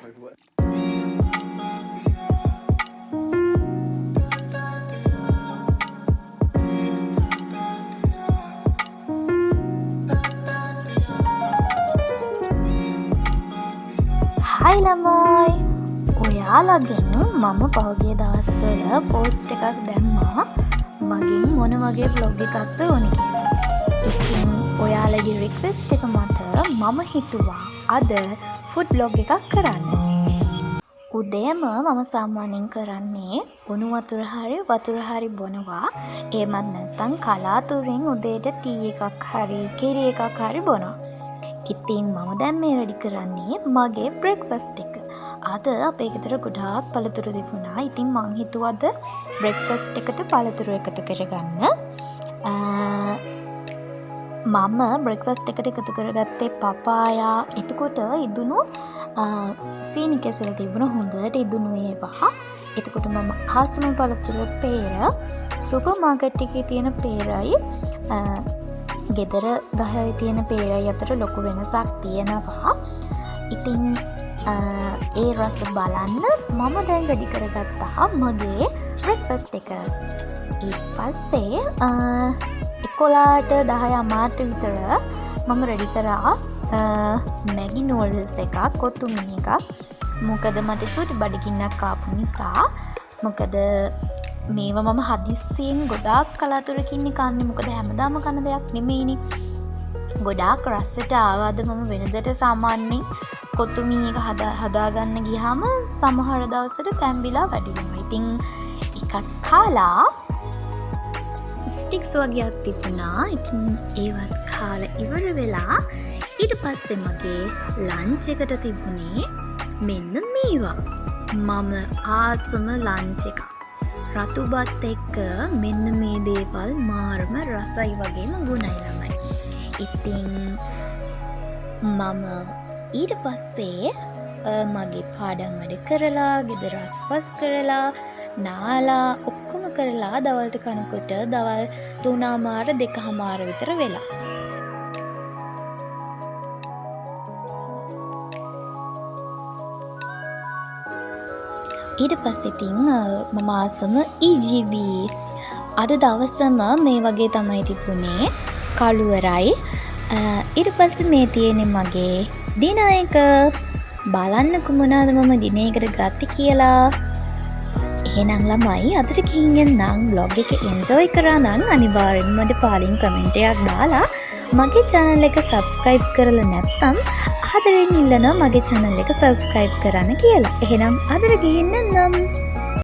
Paperwork. හයි ළමයි, ඔයාලගෙන් මම පහුගිය දවස්වල පෝස්ට් එකක් දැම්මා මගෙන් මොන වගේ ව්ලොග් එකක්ද ඕන කියලා. ඉතින් ඔයාලගේ රික්වෙස්ට් එක මත මම හිතුවා අද ෆුඩ් ව්ලොග් එකක් කරන්න. උදේම මම සාමාන්‍යයෙන් කරන්නේ උණු වතුර හරි වතුර හරි බොනවා. එහෙමත් නැත්නම් කලාතුරෙන් උදේට ටී එකක් හරි කිරි එකක් හරි බොනවා. ඉතින් මම දැන් මේ රෙඩි කරන්නේ මගේ බ්‍රෙක්ෆාස්ට් එක. අද අපේ ගෙදර ගොඩාක් පළතුරු තිබුණා. ඉතින් මං හිතුවා අද බ්‍රෙක්ෆාස්ට් එකට පළතුරු එකතු කරගන්න. මම බ්‍රෙක්ෆාස්ට් එකට එකතු කරගත්තේ පපායා, එතකොට ඉදුණු සීනි කෙසෙල් තිබුණ හොඳට ඉදුණු ඒවා. එතකොට මම ආසම පළතුර පේර, සුපර් මාකට් එකේ තියෙන පේරයි ගෙදර ගහේ තියෙන පේරයි අතර ලොකු වෙනසක් තියෙනවා. ඉතින් ඒ රස බලන්න මම දැන් රෙඩි කරගත්තා මගේ බ්‍රෙක්ෆාස්ට් එක. ඊට පස්සේ 11ට 10:30ට විතර මම රෙඩි කරා මැගි නූඩල්ස් එකක්, කොත්තුමී එකක්. මොකද මට චූටි බඩගින්නක් ආපු නිසා. මොකද මේවා මම හදිස්සියෙන් ගොඩාක් කලාතුරකින් කන්නේ. මොකද හැමදාම කන දෙයක් නෙමෙයිනේ. ගොඩාක් රසට ආවාද මම වෙනදට සාමාන්‍යයෙන් කොත්තුමී එක හදාගන්න ගියාම සමහර දවසට තැම්බිලා වැඩි වෙනවා. ඉතින් එකක් කාලා ස්ටික්ස් වගේක් තිබුණා. ඉතින් ඒවත් කාලා ඉවර වෙලා ඊට පස්සේ මගේ ලන්ච් එකට තිබුණේ මෙන්න මේවා. මම ආසම ලන්ච් එකක්. රතු බත් එක්ක මෙන්න මේ දේවල් මාරම රසයි වගේම ගුණයි ළමයි. ඉතින් මම ඊට පස්සේ මගේ පාඩම් වැඩ කරලා, ගෙදර අස්පස් කරලා, නාලා ඔක්කොම කරලා දවල්ට කනකොට දවල් තුනමාර දෙකහමාර විතර වෙලා. ඊට පස්සේ ඉතින් මම ආසම EGB. අද දවසම මේ වගේ තමයි තිබුණේ. කළුවරයි. ඊට පස්සේ මේ තියෙන්නේ මගේ ඩිනර් එක. බලන්නකො මොනවද මම ඩිනර් එකට ගත්තේ කියලා. එහෙනම් ළමයි, අදට ගිහින් එන්නම්. ව්ලොග් එක එන්ජොයි කරා නම් අනිවාර්යෙන්ම මට පහලින් කමෙන්ට් එකක් දාලා මගේ channel එක subscribe කරලා නැත්නම් ආදරෙන් ඉල්ලනවා මගේ channel එක subscribe කරන්න කියලා. එහෙනම් අදට ගිහින් එන්නම්.